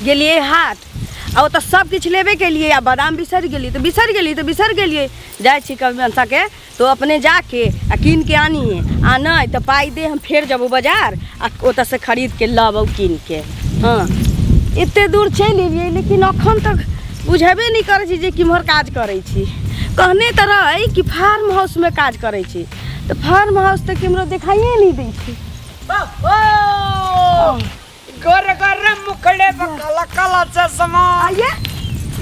गेलियै हाट आ ओतऽ सब किछु लेबे केलियै आ बादाम बिसरि गेलियै तऽ बिसरि गेलियै तऽ बिसरि गेलियै। जाइ छी कभी मनसाके तो अपने जाके आ कीन के आनिहे, आ नहि तऽ पाइ दे, हम फेर जेबौ बाजार आ ओतऽसँ खरीद के लबौ कीन के। हँ, एते दूर चलि एलियै लेकिन अखन तक बुझेबे नहि करै छी जे किम्हर काज करै छी। कहने तऽ रहै कि फार्म हाउसमे काज करै छी, तऽ फार्म हाउस तऽ केम्हरो देखाइए नहि दै छै। गोर गोर मुखड़े पर काला काला चश्मा। आइए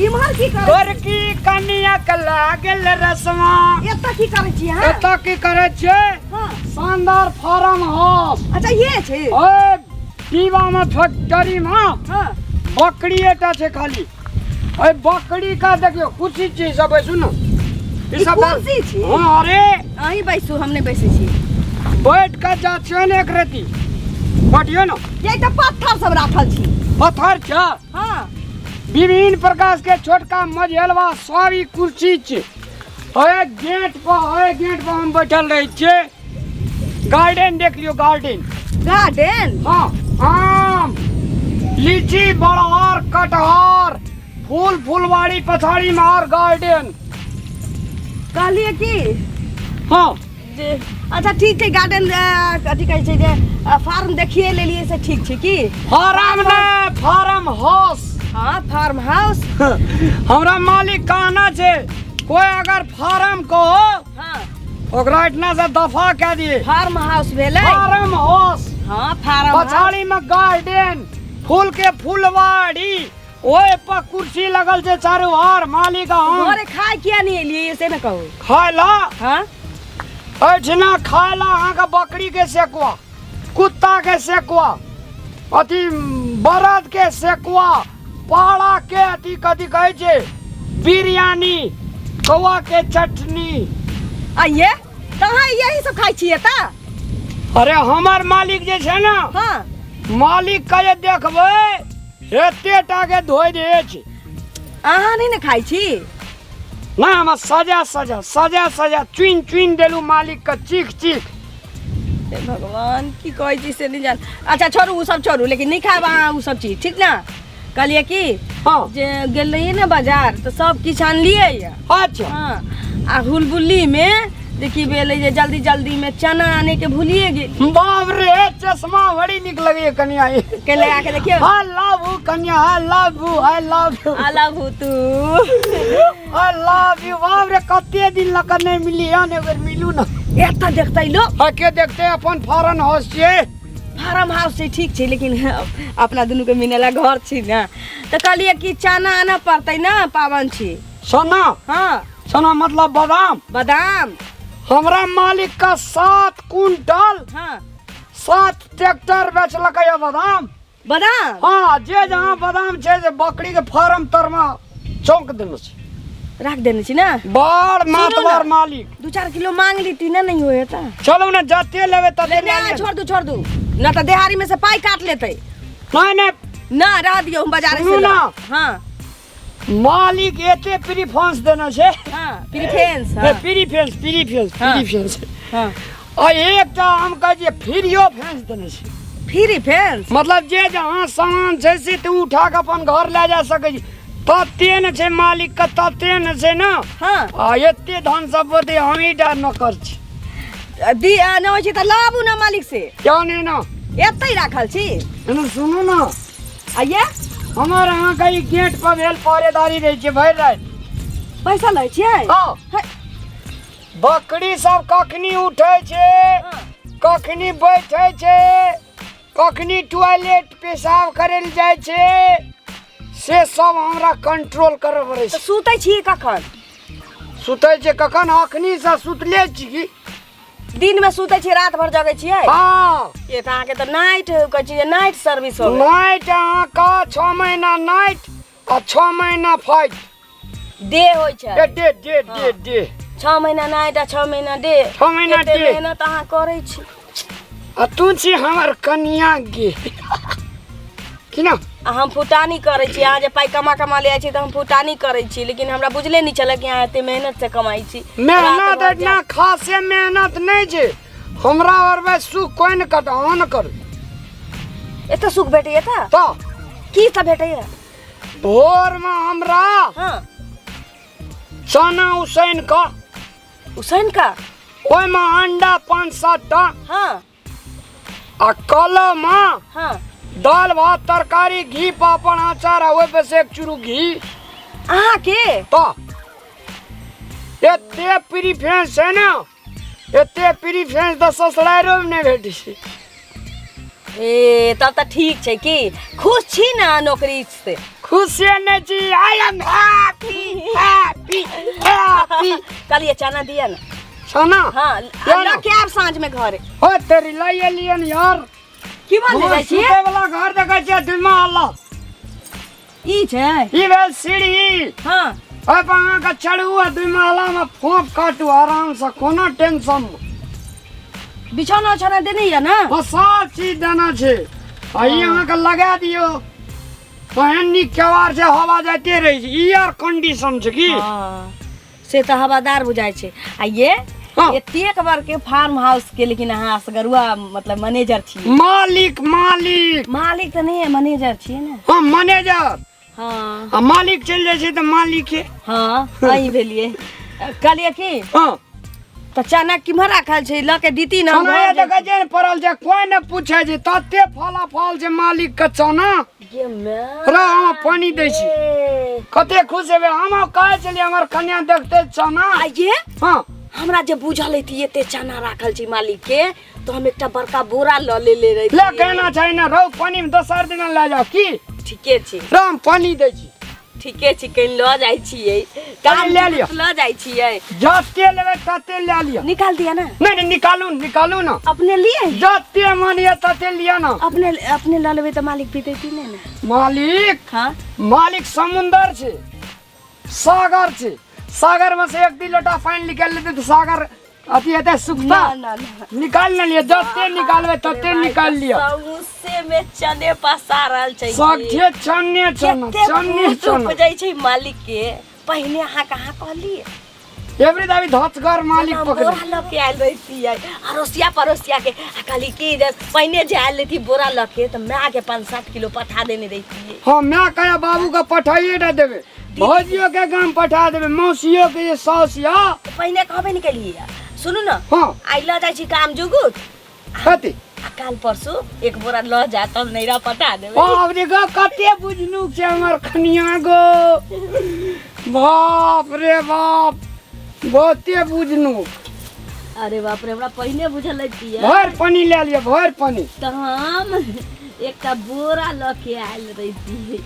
इम्हर की करै? गोर की कनिया के लागल रसमा। एतऽ की करै छी अहाँ? एतऽ की करै छियै? हँ। शानदार फार्म हाउस। अच्छा, ये छै? ओए पीवा में फैक्ट्री में। हँ। बकरी एकटा छै खाली। ओए बकरी का देखियौ कुर्सी छै सब, बैसू ने। ई सब कुर्सी छै? हँ, अरे अहीं बैसू, हम नहि बैसै छी। बैठ के जा छियै ने एक रति बैठियौ ने। ये तऽ पत्थर सब राखल छी। पत्थर छै? हँ। विभिन्न प्रकार के छोटका मझेलवा सब ई कुर्सी छै। ओए गेट पर, ओए गेट पर हम बैठल रहै छियै। गार्डन देख लियौ, गार्डन। गार्डन? हाँ, आम लीची बड़हर कटहर फूल फुलवाड़ी पछाड़ी में और गार्डन। कहलिए की? हाँ। जे अच्छा ठीक छै, गार्डन कथी कहै छै जे फार्म देखिए लेलिए से ठीक छै की? फार्म ने, फार्म हाउस। हाँ, फार्म हाउस। हमरा मालिक कहना छै कोई अगर फार्म कहो, हाँ, ओकरा इतना से दफा कह दिए। फार्म हाउस भेलै? Farm house. हाँ, फार्म हाउस। पछाड़ी में गार्डन, फूल के फुलवाड़ी, ओए पर कुर्सी लगल छै चारू ओर। मालिक हम घरे खाय किया नहीं एलिए से ने कहू? खाय ला। हाँ, एहिठिना खाय ला अहाँके बकरी के सेकुआ, कुत्ता के सेकुआ, अथी बरद के सेकुआ, पाड़ा के अथी कथी कहै छै बिरयानी, कौआ के चटनी। आइए तऽ अहाँ यही सब खाइ छियै तऽ? अरे हमर मालिक जे छै ने, हाँ, मालिक के जे देखबै एते टा के धोइ दे छै। अहाँ नहि ने खाइ छी? ना, हम सजा सजा सजा सजा चुनि चुनि देलू मालिक के चीख चीख। हे भगवान, की कहै छी से नहि जान। अच्छा छोड़ू ओ सब छोड़ू, लेकिन नहि खायब अहाँ ओ सब चीज, ठीक ने? कहलियै की हाँ, जे गेल रहियै ने बाजार तऽ सब किछु आनलियै यऽ। अच्छा। हाँ, आ हुलबुल्ली में देखी भेलै जे जल्दी जल्दी में चना आने के भूलिए गेली। बाप रे, चश्मा बड़ी निक लगैए कनिया। के लगा के देखियौ। I love you कनिया, I love you, I love you. I love you too. I love you. बाप रे, कते दिन लग नहीं मिली हन, एक बेर मिलू ना। एतऽ देखतै लोक। हाँ, के देखते? अपन फॉरेन हाउस छियै। फार्म हाउस छै, ठीक छै, लेकिन अपना दुनूके मिलेला घर छी ने, तऽ कहलियै कि चना आनऽ पड़तै ने, पाबनि छी। सोना? हाँ। सोना मतलब बादाम? बादाम। हमरा मालिक का 7 कुंटल, हाँ, 7 ट्रैक्टर बेचलकै या बादाम। बादाम? हाँ, जे जहाँ बादाम छै से बकरी के फार्म तर में चौंक देने छै। राख देने छी ने। बड़ मातबर मालिक। 2-4 किलो मांग लीती ने, नहीं होए तऽ। चलू ने, जते लेबै तते लए लिअ। छोड़ दू, छोड़ दू न तऽ देहारी में से पाई काट लेतै। नहीं नहीं। ना, रह दियौ, हम बाजार से सुनू ना। हाँ। मालिक एते प्रीफरेंस देने छै। हाँ, प्रीफरेंस। हाँ। Preference, preference. हाँ। प्रीफरेंस। हाँ। आ एकटा हम कहै छियै फ्रीओ फेंस देने छै। Free fence? मतलब जे जहाँ सामान छै से तू उठा के अपन घर लए जा सकै छी, तते ने छै मालिक के, तते ने छै ने। हाँ। आ एते धन सम्पत्ति हमही टा नौकर छी। दी नहि होइ छै तऽ लाबू ने मालिक से। क्यों नहीं ना? एतै राखल छी। एने सुनू ने। आइए। हमर अहाँके ई गेट पर भेल पहरेदारी रहै छै भरि राति। पैसा लै छियै? हाँ। है। बकरी सब कखनी उठै छै, हाँ, कखनी बैठै छै, कखनी टॉयलेट पेशाब करै लए जाइ छै, से सब हमरा कंट्रोल करऽ पड़ै तऽ छै। सुतै छियै कखन? सुतै छै कखन? अखनी से सुतले छी। दिन में सुतै छियै, रात भर जगै छियै? हाँ। ये तऽ अहाँके तऽ नाइट कहै छियै, नाइट सर्विस हो गेल। नाइट अहाँके 6 महीना नाइट आ 6 महीना फाइट। डे होइ छै। ए, डे डे डे डे। 6 महीना नाइट आ 6 महीना डे। 6 महीना एते डे। मेहनत अहाँ करै छी। आ तू छी हमर कनिया गे की ना? आ हम फुटानी करै छी। अहाँ जे पाइ कमा कमा ले जाइ छी तऽ हम फुटानी करै छी, लेकिन हमरा बुझले नहि छलै कि अहाँ एते मेहनत से कमाइ छी। मेहनत रात भर इतना खासे मेहनत नहीं छै हमरा और में, सुख कोई न कट, अहाँ न करू। एतऽ सुख भेटैया तऽ? तऽ की सब भेटैया? भोर में हमरा हाँ चना उसैन कऽ, उसैन का ओहिमे अंडा 5-7 टा। हाँ आ कलम हाँ दाल भात तरकारी घी पापड़ अचार आ ओहि पर से एक चूरू घी। अहाँ के तो एते प्रीफरेंस छै ने, एते प्रीफरेंस तऽ ससुराइरो मे नहि भेटै छै। ए तब तऽ ठीक छै। की खुश छी ना नौकरी से? खुशे नहि छी, I am happy happy happy. कहलिए चना दिया ना। चना? हाँ। दिया ना। लऽ के आब साँझ में घरे। ओ तेरी लऽ एलियन यार। की बोल जाइ छी? सुतै वाला घर देखै छियै दुइ महला। ई छै? ई भेल सीढ़ी। हाँ ओहि पर अहाँके चढ़ू आ दुइ महला मे फोंफ काटू आराम से, कोनो टेंशन नहि। बिछौना उछौना देने यऽ ना? हाँ, सब चीज देना छै। आ ई अहाँके लगा दियौ, तेहन नीक केवाड़ छै, हवा जाइते रहै छै। ई आर कंडीशन छै की। हाँ, से तऽ हवादार बुझाइ छै। आ ये हाँ। एतेक बड़के फार्म हाउस के लेकिन अहाँ असगरुआ मतलब मैनेजर छियै? मालिक, मालिक। मालिक तऽ नहि, मैनेजर छियै ने? हाँ, मैनेजर। हाँ आ मालिक चलि जाइ छै तऽ मालिके। हाँ, अहीं भेलियै। कहलियै की हाँ तऽ चना किम्हर राखल छै? लऽ के दीती ने हम चना घर देखै छियै ने पड़ल छै, कोइ नहि पूछै छै, तते फला फल छै मालिक के चना। गे माय। रह, हम पानी दै छी। ए, कते खुश हेबै। हम कहै छलियै हमर कन्या देखते चना। आ ये हाँ हमरा जे बुझल हेती एते चना राखल छै मालिक के, तऽ हम एकटा बड़का बोरा लऽ लेले रहितियै। ले कहना छै ने, रौ पानी में दोसर दिन लए जाओ की। ठीके छै। रौ, हम पानी दै छी। ठीके छै, कनि लऽ जाइ छियै काम। लए लिअ। लऽ जाइ छियै। जते लेबै तते लए लिअ। निकाल दिया ना। नहि नहि, निकालू निकालू ना। अपने लिए। जते मन यऽ तते लिअ ना। अपने अपने लऽ लेबै तऽ मालिक पीतै नहि ने? मालिक हाँ मालिक समुंदर छै, सागर छै। सागर में से एक दू लोटा पानि निकालि लेतै तऽ सागर अथी हेतै, सुखता? ना ना ना। निकालि ने लिअ, जते निकालबै तते निकालि लिअ। सौंसे में चने पसारल छै। सगठे चने चना। कते चने फूस चना। उपजै छै मालिक के। पहिने अहाँ कहाँ कहलियै? एबरी दाबी धचगर मालिक हम पकड़े। बोरा लऽ के आयल रहितियै अड़ोसिया पड़ोसिया के आ कहली कि जे पहिने जे आयल रहिती बोरा लऽ के तऽ माय के 5-7 किलो पठा देने रहितियै। हाँ, माय कया बाबू के पठाइए टा देबै, भौजियो के गाम पठा देबै, मौसियो के जे साउस या। पहिने कहबे नहि केलियै। सुनू ने। हाँ आइ लऽ जाइ छी काम जुगुत। कथी? आ काल परसू एक बोरा लऽ जा तब नैरा पठा देबै। बाप रे गो, कते बुझनुक छै हमर कनिया गो, बाप रे बाप, बहुते बुझनुक। अरे बाप रे, हमरा पहिने बुझल रहितियै भरि पानी लए लिअ, भरि पानी। तऽ हम एकटा बोरा लऽ के आयल रहितियै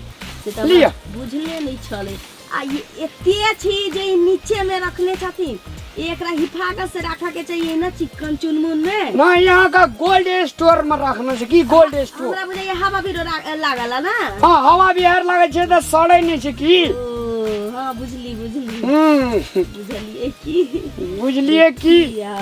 से तऽ लिअ। हमरा बुझले नहि छलै। आ ई एते छी जे ई नीचे में रखने छथिन, एकरा हिफाजत से रखऽ के चाहिए ना, चिकन चुनमुन में। ना, यहाँ का गोल्ड स्टोर में रखना छै की, गोल्ड स्टोर। हमरा बुझाइए हवा भी लागल है ना। हाँ, हवा बिहार लागै छै तऽ सड़ै नहि छै की। ओ हाँ, बुझली बुझली। बुझलिए की। बुझलिए की। या,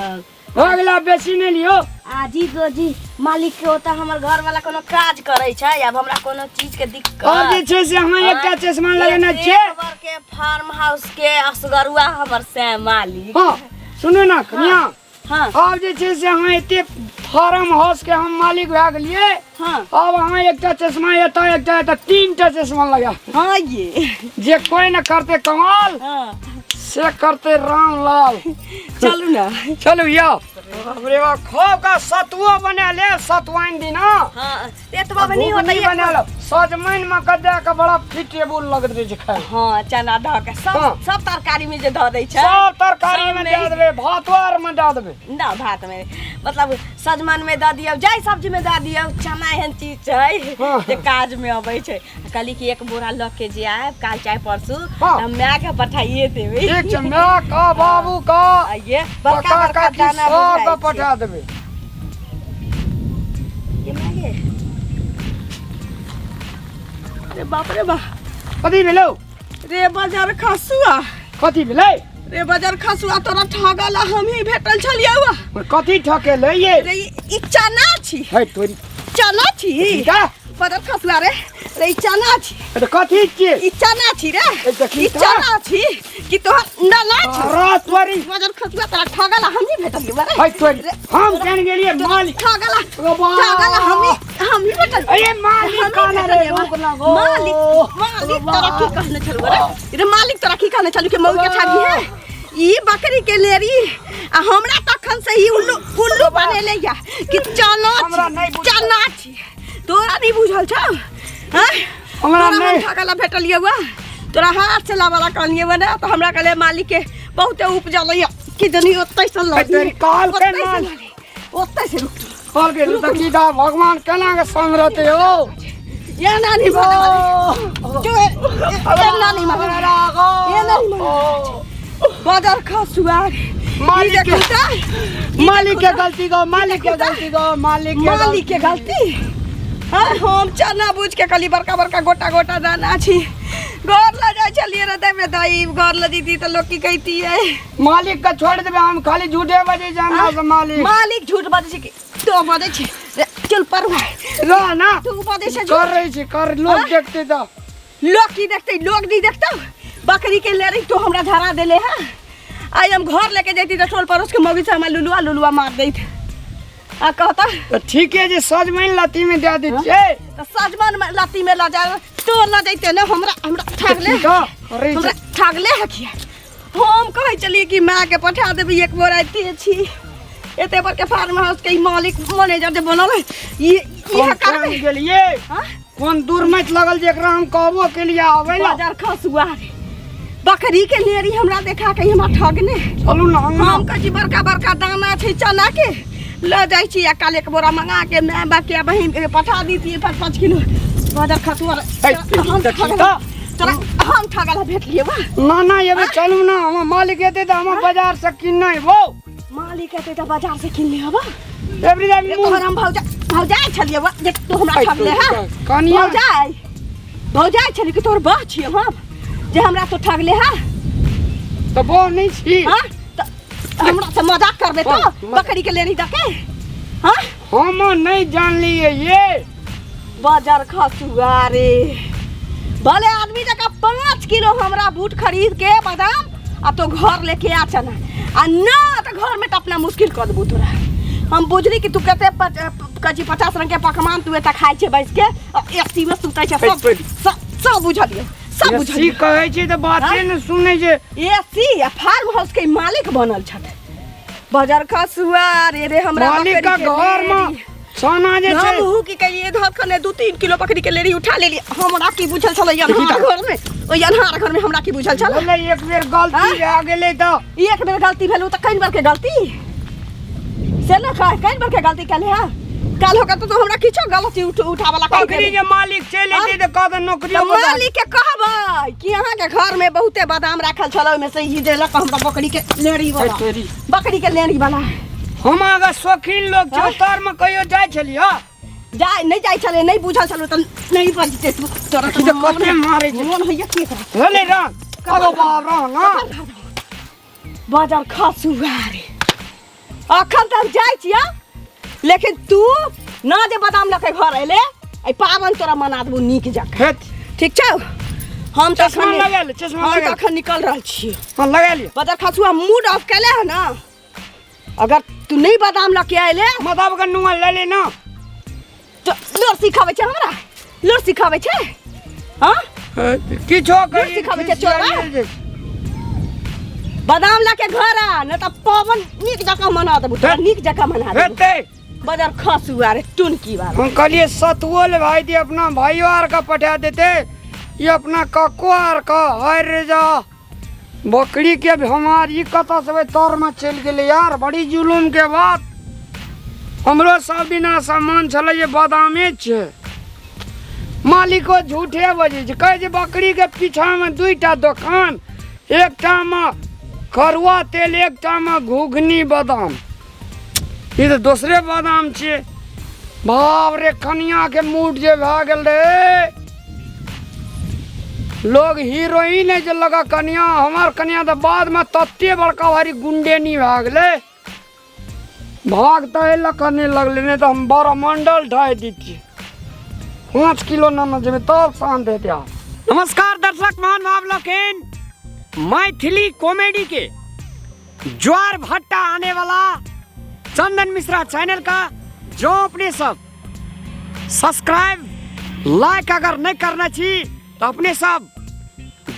अगला बेसी नहि लियौ। आजी गोजी मालिक के ओतऽ हमर घर वाला कोनो काज करै छै, आब हमरा कोनो चीज के दिक्कत? आब जे छै से अहाँ एकटा चश्मा लगेने छियै। एक बर के फार्म हाउस के असगरुआ हमर से मालिक। हाँ, सुनू ना कनिया। हाँ आब जे छै से अहाँ एते फार्म हाउस के हम मालिक भए गेलियै। हाँ आब अहाँ एकटा चश्मा एतऽ, एकटा एतऽ, तीनटा चश्मा लगा। हाँ ये जे कोई न करते कमाल, हाँ से करते रामलाल। चलू ना। चलू यौ। बाप रे बाप, खाओ का सतुओ बना ले सतुआइन दिना। हाँ, एतबा में नहीं होता। घुघनी बना लो सजमनि में के दे के, बड़ा फिटेबुल लगैत रहै छै खाय मे। हाँ, चना धऽ के सब। हाँ। सब तरकारी में जे धऽ दै छै। सब तरकारी में सब दे देबै, भातो आर में दे देबै। ना, भात में मतलब सजमनि में दऽ दियौ, जाहि सब्जी में दऽ दियौ, चना एहन चीज छै जे काज में अबै छै। कहली कि एक बोरा लऽ के जे आयब काल चाहे परसू, तऽ हम माय के पठाइए देबै। ठीक छै, माय का, बाबू का, आ ये बड़का काका बड़का काकी दाना सबके बुझाइ छै। पठा देबै। ये माय गे, अरे बाप रे बाप। कथी भेलौ? रे बाजार खसुआ। कथी भेलै? रे बाजार खसुआ, तोरा ठगल हम ही भेटल छलियौ। कथी ठकेलै ये? रे, ई चना छी। है तोरी। चना छी। ठीक है। बाजार खसुआ रे, रे ई चना छी। तऽ कथी छियै? ई चना छी रे। ए, देखी ई तऽ। चना छी कि तोहर ना छी? रात तोरी। वजन खसुआ तोरा ठगल हम नहीं भेटल रे। है तोरी, हम केन गेलियै मालिक। ठगल। ओ बा। ठगल हम ही भेटल। अरे मालिक हमही कहने भेटल रे, ये बा। रुक ना गो। मालिक मालिक तोरा की कहने छलु रे? रे मालिक तोरा की कहने छलु कि मऊ के ठगी है ई बकरी के लेरी? आ हमरा तखन से ही उल्लू उल्लू बनेले या कि चना हमरा छी, नहि बुझल। चना छी। तोरा नहीं बुझल छौ? हाँ? हमरा तोरा हम नहि। ठगला भेटलियै हुआ, तोरा हाथ से लावला कहलियै हुआ ना, तऽ हमरा कहलियै मालिक के बहुते उपजल या कि जनी ओतै से लऽ तोरी कहलकै ओतै से मालिक। लऽ ली, ओतै से रुक। कहलकै देखी दा भगवान केना के संग रहतै हो। ये नानी माने वाली। जो ये नानी माने वाली। ये नानी माने वाली। बाजार खसुआ। मालिक ई देखू तऽ, ई मालिक के देखू तऽ। गलती गो, मालिक के गलती गो, मालिक के। मालिक के गलती। हाँ, हम चना बुझ के कहली बड़का बड़का गोटा गोटा दाना छी, घर लऽ जाइ छलियै रे देबै दही, घर लऽ जैती तऽ लोक की कहितियै? मालिक के छोड़ देबै, हम खाली झूठे बजै छै हमरा से मालिक। मालिक झूठ बजै छै कि तो बजै छै रे? चल पर रह ना। तू बजै छै झूठ? कर रही छी कर, लोग हाँ? देखते तऽ। लोग की देखते? लोग नहीं देखता। बकरी के ले रही तो हमरा धरा देले है। आई हम घर लेके जैती तऽ टोल पड़ोस के मौगी से हमरा लुलुआ लुलुआ मार दैत आ कहता। तऽ ठीके जे सजमनि लत्ती में दए दै छियै। तऽ सजमन में लत्ती में लऽ जा, तो लऽ जैते ने। हमरा हमरा ठगले। ठीक है, करै हमरा छी। ठगले है किया? हम कहै छलियै कि माय के पठा देबै एक बोरा, एते छी एते बड़के फार्म हाउस के ई मालिक मैनेजर जे बनल है ई हम इहे केन करबै। गेलियै? हाँ? कोन दूर मत लगल जे एकरा हम कहबो केलियै आबै ला। बाजार खसुआ रे, बकरी के नेरी हमरा देखा के हमरा ठगने। चलू ना अंगना। हम कहै छी बड़का बड़का दाना छै चना के, लऽ जाइ छी आ काल्हि एक बोरा मंगा के माय बाप के बहिन के पठा दितियै 5-5 किलो। बाजार खसुआ रे, है, हम देखी ठगल तऽ। तोरा हम ठगल भेटलियै बा। ना ना, एबे चलू ना, हमर मालिक एतै तऽ हम बाजार से किनने अयबौ। मालिक एतै तऽ बाजार से किन लेबा। एबरी दाइ रे मुँह तोहर हम भौजा भौजाइ छलियै बा जे तू हमरा ऐ, ठगले है। कनिया। भौजाइ भौजाइ छलियै कि तोहर बह छियै हम जे हमरा तो ठगले है? तऽ बो नहि छी। हाँ? तऽ हमरा से मजाक करबे तो बकरी के लेनी दके? हाँ, हम नहि जानलियै ये। बाजार खसुआ रे, भले आदमी जका 5 किलो हमरा बूट खरीद के बादाम आ तो घर लेके आ चना, आ ना तऽ घर में तऽ अपना मुश्किल कऽ देबू तोरा। हम बुझली कि तू कते कची 50 रंग के पकवान तू एतऽ खाइ छै बैस के आ एसी में सुतै छै। सब सब सब बुझलियै, सब एसी बुझलियै। कहै छै तऽ बाते ने सुनै छै। एसी आ फार्म हाउस के मालिक बनल छथि बाजार खसुआ रे। रे हमरा मालिक बकरी के के घर में लेरी। सोना जे छै। हमहूँ की कहिए, धर खने 2-3 किलो बकरी के लेरी उठा लेली। हमरा की बुझल छलै देखी अन्हार तऽ। घर में, ओहि अन्हार घर में हमरा की बुझल छल? बोले एक बेर गलती हाँ? भए गेलै तऽ। एक बेर गलती भेल तऽ कनि बेर के गलती से ने कह, कनि बेर के गलती कल है, काल होकर तो हमरा किछो गलती उठावला कहि बकरी देबै। के मालिक चलि हाँ? एतै तऽ कहतै नौकरी। तऽ मालिक के कहबै कि अहाँ के घर में बहुते बादाम राखल छल, ओहिमे से ई देलक हमरा बकरी के लेरी वाला। तोरी। बकरी के लेरी वाला। हम अहाँके शौकीन लोक छी। हाँ? तर में कहियो जाइ छलियै? जाय नहि जाइ छलै, नहि बुझल छलै तऽ नहि बजते तू तोरा। ई तऽ कते मारै छै। मोन होइया की करै। भेलै रंग अगो बाप रंग ना। बाजार खसुआ रे, अखन तऽ हम जाइ छियै, लेकिन तू ना जे बादाम लऽ के घर अयले, एहि पाबनि तोरा मना देबौ नीक जकाँ। हेत। ठीक छौ? हम तऽ चश्मा अखन लगा ले, चश्मा हम लगा तऽ ले। अखन निकल रहल छी। हाँ, लगा लिअ। बाजार खसुआ मूड ऑफ केले है ना, अगर तू नहीं बादाम लऽ के अयले। माधव के नुआ ले ले ना। तऽ लोर सिखाबै छै हमरा, लोर सिखाबै छै? हाँ, किछो लोर सिखाबै छै चोरबा? बादाम लऽ के घर आ, नहि तऽ पाबनि नीक जकाँ मना देबौ तोरा, नीक जकाँ मना देबौ। हेतै। बाजार खसुआ रे, टुनकी वाला। हम कहलिए सतुओ ले भाई दी, अपना भाइयों आर का पठा देते, ये अपना कक्को आर का। हाय रे जा, बकरी के हमार ई कतऽ से तर में चलि गेलै यार। बड़ी जुलूम के बात। हमरो सब दिना सामान छलै जे बादामे छै। मालिको झूठे बजै छै, कहै छै बकरी के पीछामे 2टा दोकान, एकटामे करुआ तेल, एकटामे घुघनी बादाम। ई तऽ दोसरे बादाम छियै। बाप रे, कनिया के मूड जे भए गेल रे, लोग हीरोइन है जे लगा कनिया। हमार कनिया तऽ बादमे तते बड़का भारी गुंडेनी भए गेलै, भाग तऽ एहि लऽ कऽ नहि लगलै, नहि तऽ हम बड़ा मंडल ढाहि दितियै। 5 किलो नेने जेबै तब शान्त हेतै आब। नमस्कार दर्शक महानुभाव लोकनि, मैथिली कॉमेडी के ज्वार भट्टा आने वाला चंदन मिश्रा चैनल का जो अपने सब सब्सक्राइब लाइक अगर नहीं करना छी तो अपने सब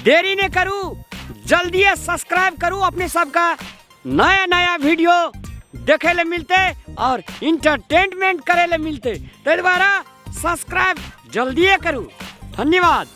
देरी नहीं करू, जल्दी सब्सक्राइब करू। अपने सबका नया नया वीडियो देखे ले मिलते और इंटरटेनमेंट करे ले मिलते, ताहि द्वारा सब्सक्राइब जल्दी करू। धन्यवाद।